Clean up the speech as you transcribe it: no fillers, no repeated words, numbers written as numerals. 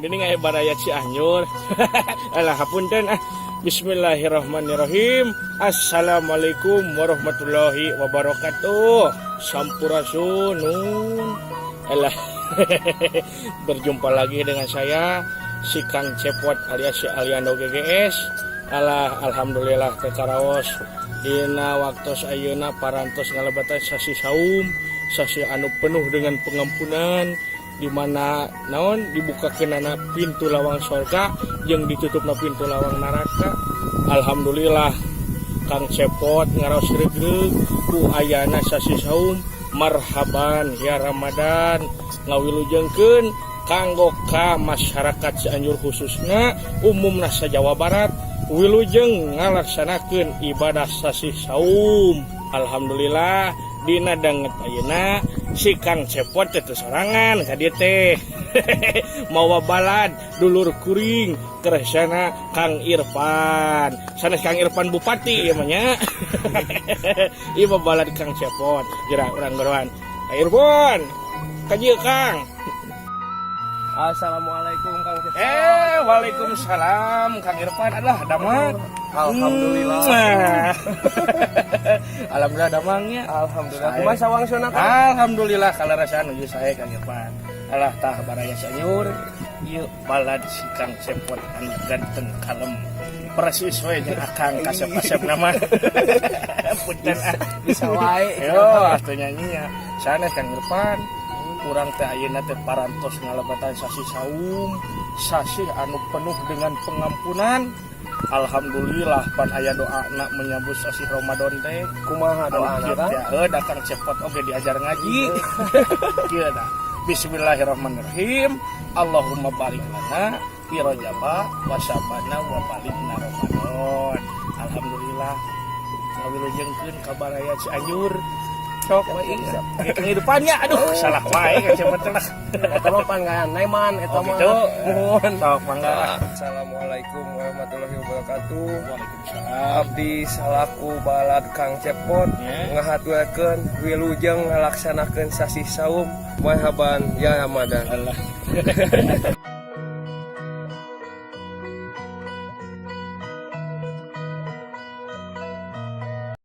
Gini aya baraya Cianjur. Alah, hapunten ah. Bismillahirrahmanirrahim. Assalamualaikum warahmatullahi wabarakatuh. Sampurasun nun. Alah. Berjumpa lagi dengan saya, si Kang Cepot alias si Aliando GGS. Alah, alhamdulillah teu karaos dina waktos ayeuna parantos ngalebatan sasi saum, sasi anu penuh dengan pengampunan, di mana naon dibukakeunana pintu lawang sorga jeung ditutupna pintu lawang neraka. Alhamdulillah, Kang Cepot ngaraos regreg ku ayana sasi saum. Marhaban ya Ramadan. Ngawilujengkeun kanggo ka masyarakat Cianjur, khususnya umumna sa Jawa Barat, wilujeng ngalaksanakeun ibadah sasi saum. Alhamdulillah, dina danget ayeuna si Kang Cepot teh teu sorangan ka dieu teh, mawa balad dulur kuring keresana Kang Irfan, sanes Kang Irfan Bupati ieu mah nya. Ieu mah balad Kang Cepot. Geura urang geroan Kang Irfan ka dieu, Kang. Assalamualaikum, Kang Cepot. Eh, waalaikumsalam, Kang Irfan. Alah, damang? Alhamdulillah. Alhamdulillah damangnya. Alhamdulillah. Sae. Kumaha sawangsuna, Kang? Alhamdulillah, kaleresan nuju sae, Kang Irfan. Alah, tah baraya Cianjur. Ieu balad si Kang Cepot anu ganteng kalem. Persis we jeung Akang kasep-kasep nama. Punten ah. Bisa wae. Yo, atuh nyanyinya. Sanes, Kang Irfan. Urang teh ayeuna teh parantos ngalebatan sasi saum, sasi anu penuh dengan pengampunan. Alhamdulillah, pan aya doana menyambut sasi Ramadan teh. Kumaha doana, Kang? Ya, heuh, da Kang Cepot oge diajar ngaji. Kieu dah. Bismillahirrahmanirrahim. Allahumma barik lana fi Rajaba wa Sya'bana wa balighna Ramadan. Alhamdulillah, ngawilujengkeun ka baraya Cianjur. Sok we kehidupannya, aduh, salah wae Kang Cepot teh lah. Eta mah pan neman eta Oh, mah. gitu. Nuhun. Sok mangga. Assalamualaikum warahmatullahi wabarakatuh. Waalaikumsalam. Abdi salaku balad Kang Cepot ngahaturkeun wilujeng ngalaksanakeun sasih saum. Marhaban ya Ramadan. Allah.